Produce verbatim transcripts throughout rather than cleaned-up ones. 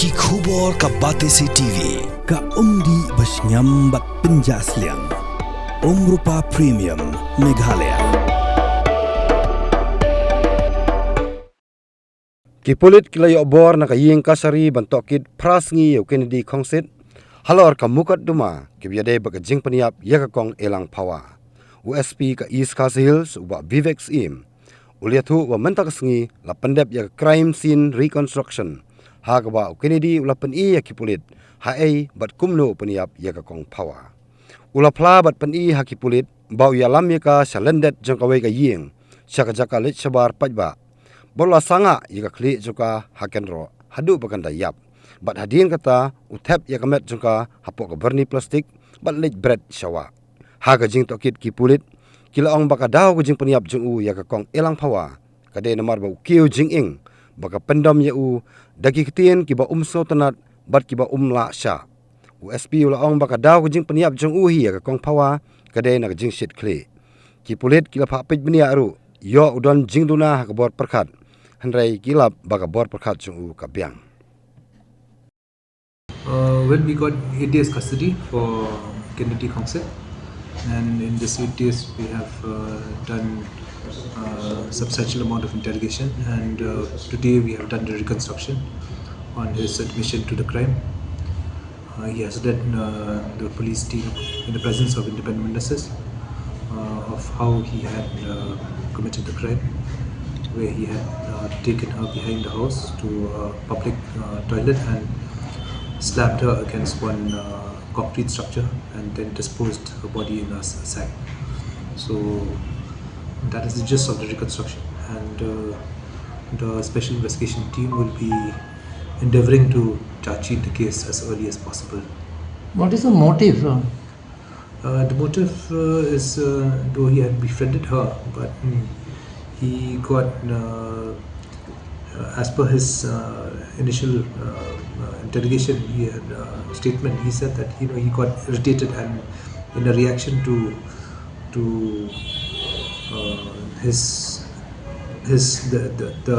Ki khubor ka Batesi T V, ka umdih ba shngiam bad pynjah sliang. Umrupa Premium, Meghalaya. Ki pulit ki la ïoh bor na ka ïing kashari ban tohkit phra sngi ïa u Kennedy Khongsit halor ka mukotduma kiba ïadei bad ka jingpynïap ïa ka kong Elang Phawa. U S P ka East Khasi Hills, u Bah Vivek Syiem, u la ïathuh ba mynta ka sngi la pyndep ïa ka crime scene reconstruction, ha kaba u Kennedy u la pyni ïa ki pulit haei bad kumno u pynïap ïa ka kong Phawa. U la phla bad pyni ha ki pulit ba u ïalam ïa ka sha lyndet jong kawei ka ïing, sha ka jaka leit shabar paidbah. Bad u la sangah ïa ka khlieh jong ka ha kynroh haduh ba kan da ïap. Bad hadien kata u thep ïa ka met jong ka hapoh ka byrni plastik bad leit bret sha wah. Ha ka jingtohkit ki pulit ki la ong ba ka daw ka jingpynïap jong u ïa ka kong Elang Phawa ka dei namar ba u kiew jingim ba ka pyndom ïa u da ki ktien kiba um sngewtynnat bad kiba um lah shah. U S P u la ong ba ka daw ka jingpynïap jong u hi ïa ka kong Phawa ka dei na ka jingshit khlieh. Ki pulit ki la phah peit bniah ruh ïoh u don jingduna ha ka bor pyrkhat, hynrei ki lap ba ka bor pyrkhat jong u ka biang. Uh, well, we got eight days custody for Kennedy Khongsit, and in this eight days we have uh, done uh, substantial amount of interrogation, and uh, today we have done the reconstruction on his admission to the crime. Uh, he has led uh, the police team in the presence of independent witnesses uh, of how he had uh, committed the crime, where he had uh, taken her behind the house to a public uh, toilet and slammed her against one uh, concrete structure and then disposed her body in a s- sack. So that is the gist of the reconstruction, and uh, the special investigation team will be endeavoring to charge sheet the case as early as possible. What is the motive? Uh, Uh, the motive uh, is uh, though he had befriended her, but mm, he got, uh, uh, as per his uh, initial uh, uh, interrogation, he had uh, statement. He said that you know he got irritated, and in a reaction to to uh, his his the, the, the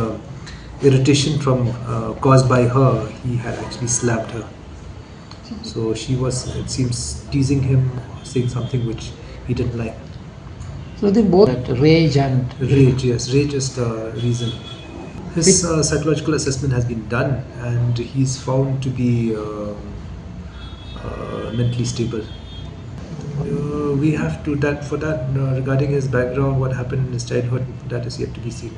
irritation from uh, caused by her, he had actually slapped her. So she was, it seems, teasing him, saying something which he didn't like. So they both had rage and Rage, yes, rage is the reason. His uh, psychological assessment has been done, and he's found to be uh, uh, mentally stable. Uh, we have to that for that uh, regarding his background, what happened in his childhood, that is yet to be seen.